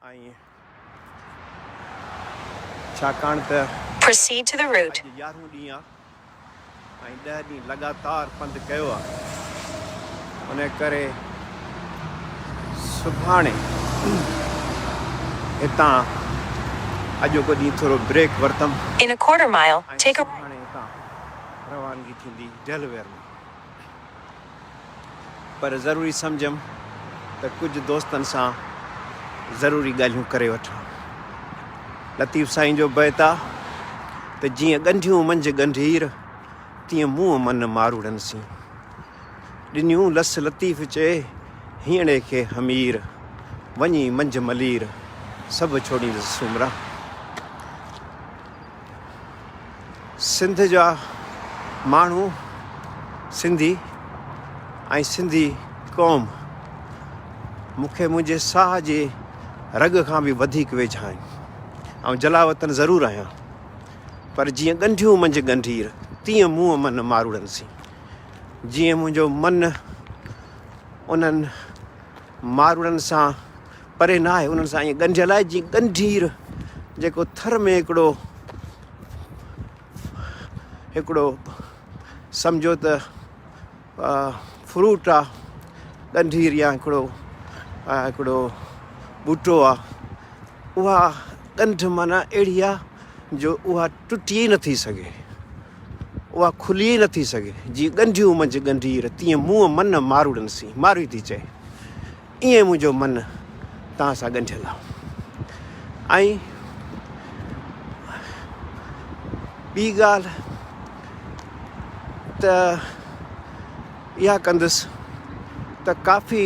۽ ڇاڪاڻ ته Proceed to the route. اڄ يارهون ڏينهن آ ۽ ڏهه ڏينهن لڳاتار پنڌ ڪيو آ، ان ڪري سڀاڻي هتان اڄوڪو ڏينهن ٿورو بريڪ ورتم. In a quarter mile, ۽ take a. سڀاڻي هتان روانگي ٿيندي ڊيلويئر ۾. پر ضروري سمجهيم ته ڪجهه دوستن سان ضروري ڳالهيون ڪري وٺان. لطيف سائين جو بيت آ ته جيئن ڳنڍيون منجهه ڳنڍير، تيئن مون من ماروئڙن سين. ڏنيون لس لطيف چئي، هينئڙي کي حمير، وڃي منجهه ملير، سڀ ڇوڙيندس سومرا. سنڌ جا ماڻهو سنڌي ۽ سنڌي قوم مون کي منهنجي ساهه جي رڳ کان به وڌيڪ ويجها آهن. آئون جلاوطن ضرور آهيان پر جيئن ڳنڍيون منجهه ڳنڍير تيئن منهن من ماروئڙن سين. جيئن منهنجو من انهن ماروئڙن سان پري نه آهي، انهن سان ائين ڳنڍيل آهي جيئن ڳنڍير جيڪو ٿر ۾ هڪڙو هڪڙو سمجهو ته فروٽ آ ڳنڍير يا هڪڙو هڪڙو ٻوٽو آ، اها ڳنڍ معنيٰ اهڙي آ جو اها ٽٽي ئي نٿي سگهي، اها کلي ئي نٿي سگهي. جيئن ڳنڍيون منجهه ڳنڍير تيئن مون من ماروئڙن سين، ماروئي ٿي چئي. ائين منهنجو من توهان سان ڳنڍيل آهي ۽ ٻي ڳالهه ته اها ڪندس ته ڪافي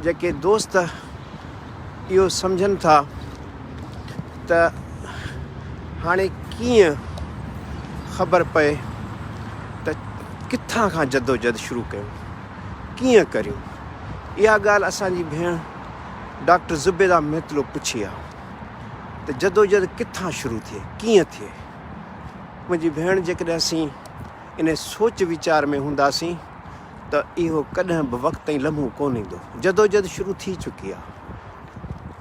جيڪي دوست اهو سمجهن ٿا ته هاڻي ڪيئن خبر پئي ته ڪٿان کان جدوجھد شروع ڪيون ڪيئن ڪريون؟ اها ڳالهه اسان جي ڀيڻ ڊاڪٽر زبيده ميتلو پڇي ها ته جدوجھد ڪٿان شروع ٿئي، ڪيئن ٿئي؟ منهنجي ڀيڻ جيڪڏهن اسين انهي سوچ ويچار ۾ هونداسين ته اهو ڪڏهن به وقت ۽ لمحو ڪونه ايندو. جدوجھد شروع ٿي چڪي آهي.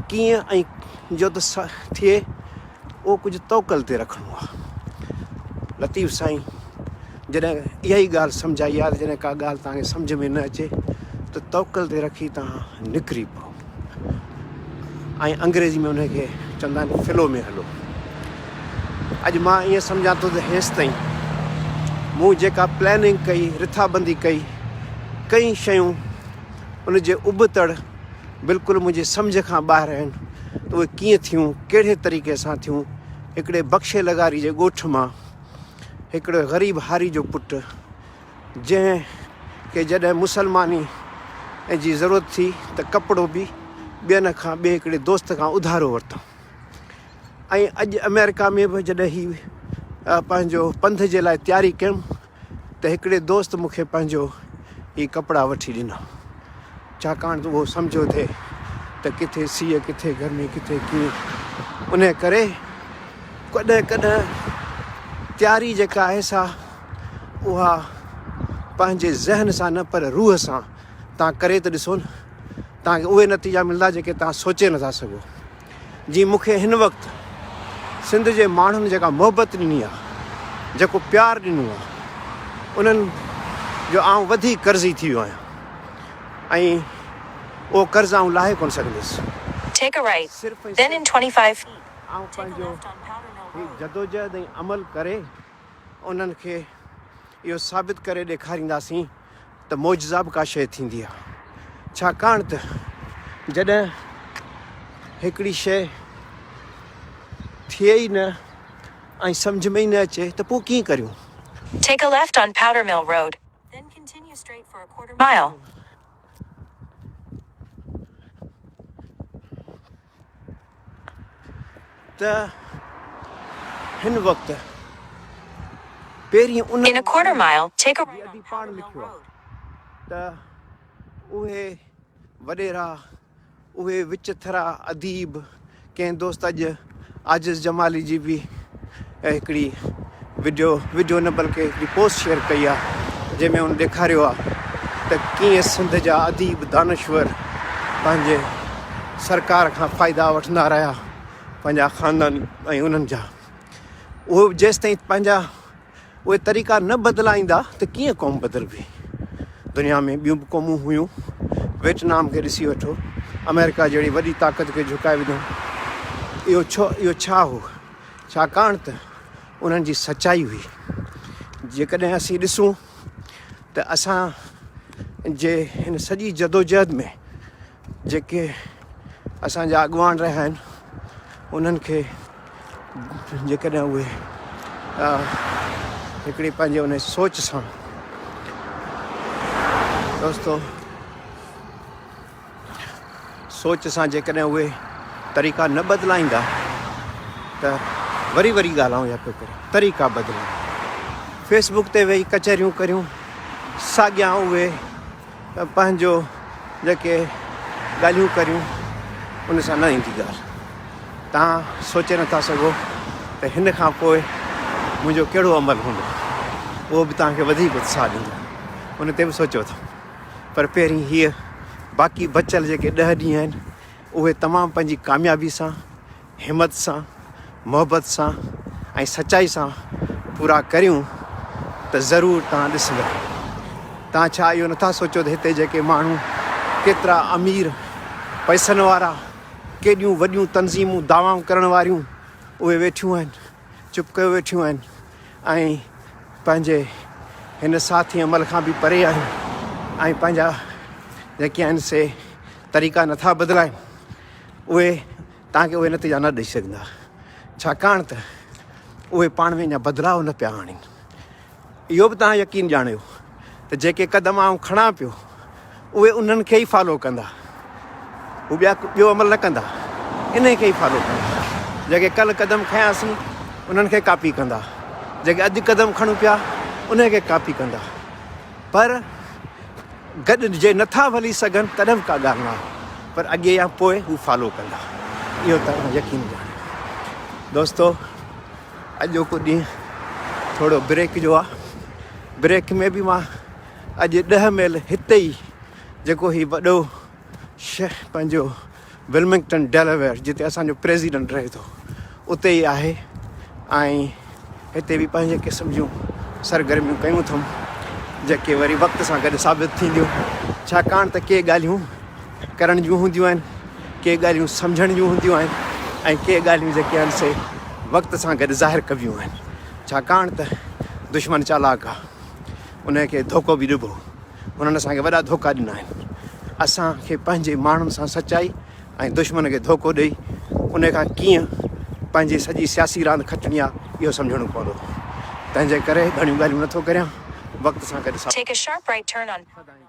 ڪيئن ۽ جو ته ٿئي اهو ڪجهه توڪل تي رکڻو آهي. لطيف سائين جڏهن اها ئي ڳالهه سمجهائي آهي ته جڏهن ڪا ڳالهه توهان کي سمجهه ۾ نه اچي ته توڪل تي رکي توهان نڪري پئو ۽ انگريزي ۾ ان کي چوندا آهن فلو ۾ هلو. اڄ مان ائين سمجهان ٿو ته هيستائين مون جيڪا پلاننگ ڪئي، رٿابندي ڪئي، ڪئين شيون ان جي ابتڙ بلڪل منهنجي سمجهه کان ٻاهر آهن ته اهي ڪيئن ٿيون، ڪهڙي طريقي سان ٿيون. هڪڙي بخشي لغاري جي ڳوٺ مان هڪڙو غريب هاري جو پٽ جنهن کي جڏهن مسلماني جي ضرورت ٿي ته ڪپڙو به ٻين کان ٻئي هڪڙي دوست کان اڌارو ورتائون ۽ اڄ آمريڪا ۾ به جڏهن هي پنهنجو پنڌ جي لاء تياري ڪيم ته هڪڙي دوست مون کي پنهنجو هي ڪپڙا وٺي ڏنا، ڇاڪاڻ ته اهو سمجهيو ٿي ته ڪٿي سيء، ڪٿي گرمي، ڪٿي ڪيئن. انهيء ڪري ڪڏهن ڪڏهن تياري جيڪا آهي سا اها پنهنجي ذهن سان نه پر روح سان توهان ڪري ته ڏسو نه، توهان کي اهي نتيجا ملندا جيڪي توهان سوچي نٿا سگهو. جي مون کي هن وقت سنڌ جي ماڻهن جيڪا محبت ڏني آ، جيڪو پيار ڏنو آ، انهن جو آئون وڌيڪ قرضي ٿي ويو آهيان ۽ اهو قرض آئون لاهي ڪونه سگهندس. Take a right, صرف ۽ then in صرف 25 feet, آئون take a پنهنجو left on Powder Mill he Road. جدوجهد ۽ عمل ڪري انهن کي اهو ثابت ڪري ڏيکارينداسين ته معجزا به ڪا شيء ٿيندي آهي. ڇاڪاڻ ته جڏهن هڪڙي شيء ٿئي ئي نه ۽ سمجهه ۾ ئي نه اچي ته پوء ڪيئن ڪريون؟ Take a left on Powder Mill Road, then continue straight for a quarter mile. ته هن وقت پهرين ان In a quarter mile, take a جي right ادي on پاڻ Powder Mill لکيو آهي Road. ته اهي وڏيرا، اهي وچٿرا اديب، ڪنهن دوست اڄ عاجز جمالي جي به هڪڙي وڊيو، وڊيو نه بلڪه هڪڙي پوسٽ شيئر ڪئي آهي جنهن ۾ هن ڏيکاريو آهي ته ڪيئن سنڌ جا اديب دانشور پنهنجي سرڪار کان فائدا وٺندا رهيا پنهنجا خاندان ۽ انهن جا اهو جيستائين پنهنجا اهي طريقا نه بدلائيندا ته ڪيئن قوم بدلبي؟ دنيا ۾ ٻيون به قومون هيون، ويٽنام کي ڏسي وٺو، آمريڪا جهڙي وڏي طاقت کي جهڪائي وڌو. اهو ڇو اهو ڇا هو؟ ڇاڪاڻ ته انهن جي سچائي هئي. جيڪڏهن اسين ڏسون ته اسان جي هن سڄي جدوجهد ۾ جيڪي اسان جا اڳواڻ رهيا آهن انهن کي جيڪڏهن اهي هڪڙي پنهنجي ان سوچ سان دوستو سوچ سان جيڪڏهن اهي طريقا نه بدلائيندا ته وري وري ڳالهائون يا پيو ڪري طريقا بدلايو فيسبوڪ تي ويهي ڪچهريون ڪريون ساڳيا اهي ته پنهنجو جيڪي ڳالهيون ڪريون ان سان نه ايندي ڳالهه. توهان سوچي نٿا سگهو ته هن کان پوء منهنجو ڪهڙو عمل هوندو. اهو به توهان کي وڌيڪ اتساهه ڏيندو. ان تي به سوچيو اٿم. پر پهرين هيء باقي بچيل جيڪي ڏهه ڏينهن آهن اهي تمام پنهنجي ڪاميابي سان همت سان، محبت سان ۽ سچائي سان پورا ڪريون ته ضرور توهان ڏسندا. توهان ڇا اهو نٿا سوچو ته هتي جيڪي ماڻهو ڪيترا امير، پئسن وارا، ڪيڏيون وڏيون تنظيمون دعوائون ڪرڻ واريون اهي ويٺيون آهن، چپ ڪيو ويٺيون آهن ۽ پنهنجي هن ساٿي عمل کان به پري آهن ۽ پنهنجا جيڪي آهن سي طريقا نٿا بدلائين اهي توهان کي اهي نتيجا نه ڏئي سگهندا، ڇاڪاڻ ته اهي پاڻ ۾ اڃا بدلاء نه پيا آڻين. اهو به توهان يقين ڄاڻيو ته جيڪي قدم آئون کڻان پيو، اهي انهن کي ئي فالو ڪندا. هو ٻيا ٻيو عمل نه ڪندا، انهن کي ئي فالو ڪندا. جيڪي ڪلهه قدم کنياسين، انهن کي ڪاپي ڪندا. جيڪي اڄ قدم کڻون پيا، انهن کي ڪاپي ڪندا. پر گڏ جي نٿا به هلي سگهن تڏهن به ڪا ڳالهه ناهي پر اڳي يا پوء هو فالو ڪندا اهو توهان يقين ڄاڻيو. دوستو اڄوڪو ڏينهن ٿورو بريڪ جو آ بريڪ ۾ به مان اڄ ڏهه ميل هتي ئي جيڪو هي وڏو شهر پنهنجو ولمنگٽن ڊيلاويئر جتي اسان جو پريزيڊنٽ رهي ٿو اتي ئي آهي ۽ هتي به پنهنجي قسم جون سرگرميون ڪيون اٿم جيڪي وري وقت سان گڏ ثابت ٿينديون ڇاڪاڻ ته ڪي ڳالهيون ڪرڻ جون هونديون آهن ڪي ڳالهيون سمجهڻ جون هونديون آهن ۽ ڪي ڳالهيون جيڪي آهن سي وقت سان گڏ ظاهر ڪبيون آهن ڇاڪاڻ ته دشمن چالاڪ آهي ان کي ڌوڪو به ڏبو هنن اسان کي وڏا ڌوڪا ڏنا آهن. اسان کي پنهنجي ماڻهن سان سچائي ۽ دشمن کي ڌوڪو ڏئي ان کان ڪيئن پنهنجي سڄي سياسي راند کٽڻي آهي اهو سمجهڻو پوندو. تنهن جي ڪري گهڻيون ڳالهيون نٿو ڪريان. وقت سان گڏ Take a sharp right turn on. سدائين.